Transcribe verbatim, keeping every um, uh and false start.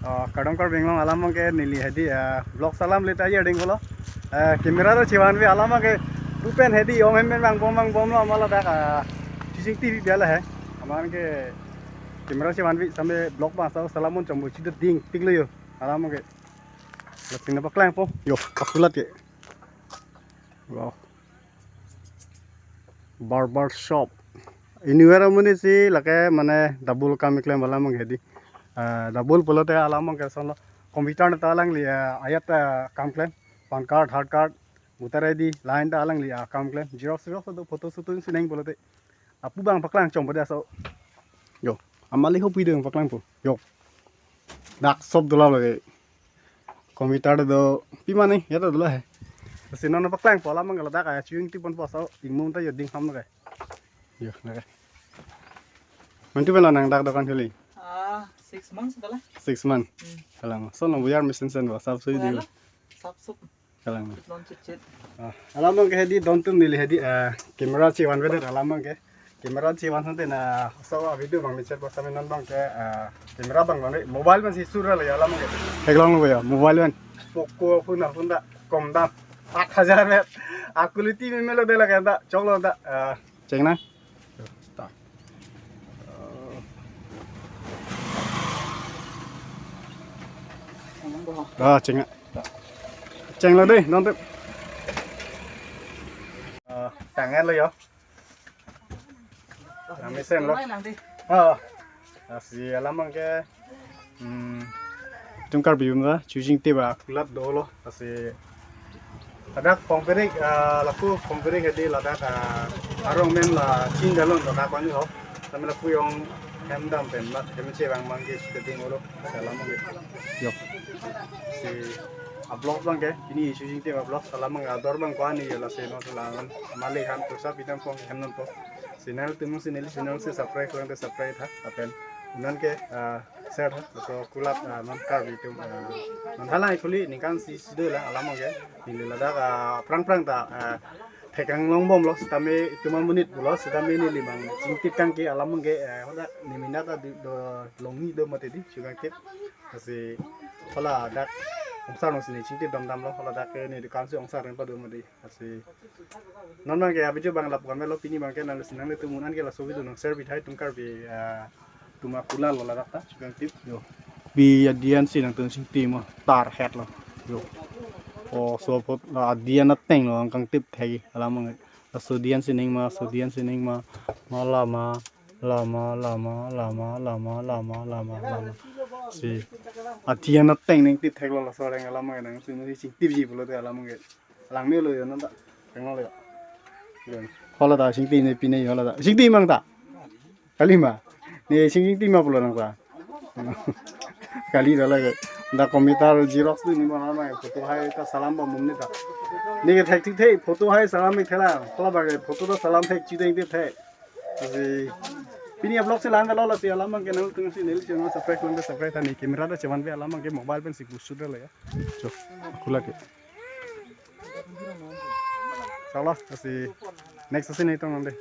Ah, kardom Karbi Anglong alam abangke neli hedi, ah, vlog salam leta ya ding kolo. Ah, camera do chevanve alam abangke pu pen hedi om hem pen vangbom vangbomlo amat ladak, ah, C C T V biala he. Amat ke camera chevanve same vlog abang sa salam un chombo chiding tiklo yo. Alam abangke. Ladak tina paklangpo. Yo, akulat ke. Wow. Barber shop. Anywhere amonit si lake mane double kam keklem alam abang hedi. Ah, double pulote alam abangke sonlo. Computer ta alangli, ah, ajat, ah, kam klem. Pan card, hard card, voter I D, lain ta alangli, ah, kam klem. Xerox, xerox do photo shoot si nang pulote. Apu abang paklang chompo de aso. Yo, amat le hopi do paklangpo. Yo. Dak shop dola lake. Computer do pima ni, ya ta dola he. Si non paklangpo alam abang ladak aya chewing tip ponpo aso ingmung ta yo ding ham lake. Yo, lake. Mantu pen lo nang dak dokan khuli? Ah, six months dola. Six months. Hmm. Kalang. So no buyar mesen sen bo, sap sui di. Buyar lo. Sap sup. Kalang. Non chit chit. Ah, alam abangke hedi don tum neli hedi, ah, camera chevanvedet alam abangke. Camera chevan sante na so video abang michet bosame non abangke, ah, camera abang abang mobile pen si shoot ra le alam abangke. Theklonglo ya, mobile pen. Poco phone phone da kom dam. Aat hajar vet. A quality me melo de lake da, choklo da. Ah, cheng nang. Ah, cheng nang. Chenglo dei, non tip. Ah, tangan lo yo. Nang mesen lo. Ah, lasi alam abangke, hmm, itum Karbi atum ta chewing tip ba kulat dolo. Lasi ladak Phongpherek, ah, lapu Phongpherek hedi ladak, ah, arong men la chin dalon ladak bang ho. Tame lapu jong hem dam pen la hem chevang abangke chiding olo. Alam abangke. Yo. Si a vlog abangke, pini chewing tip a vlog, alam abang ador abang ko ani yo lasi non selang. Mali han pusa pitam phong hem nonpo. Si nang tum si neli channel si subscribe lang te subscribe tha. Lapen non ke, ah, share tha. So kulat, ah, non Karbi atum, ah, non halang khuli ningkan isi do lang alam abangke. Neli ladak, ah, prang prang ta, ah, thekang longbomlo, sitame itum amonit pulo, sitame neli abang chingtip tangke alam abangke, eh, hoda nemina ta di, do longni do mati di, chukang tip. Lasi hala dak ongsar nung si ne chingtip dam damlo, hala dak ke ne dukan si ongsar ring pado mati. Lasi non abangke a video abang lap kame lo pini abangke nang si nang le tumun an ke laso video nang share bithai itum Karbi, ah, atum akulat lo ladak ta, chukang tip. Yo. Bi adian si nangtum chingtip ma tar het lo. Yo. O so phot la adian ateng lo angkang tip thegi alam abang. Laso adian si ning ma, so adian si ning ma, ma lama, lama, lama. Si adian ateng ning tip thek lo laso areng alam abang nangtum si chingtipji pulote alam abang. Lang me lo yo non ta. Kang lo yo. Yo. Hala ta chingtip ne pine yo hala ta. Chingtip mang ta. Kali ma. Ne chingtip ma pulo nang ta. Kali dola ke. Da computer xerox do ni ma na photo hai ta salam ba mum ni ta. Ne ke thek thik thek photo hai salam ik thela. Hala ba ke photo ta salam thek chideng thek. Lasi pini a vlog si lang lo lasi alam abangke nangtum si neli channel subscribe lang te subscribe tha ne camera ta chevanve alam abangke mobile pen si kusut lo ya. Cho, kulat ke. Chalo, lasi next si ne tong nang de.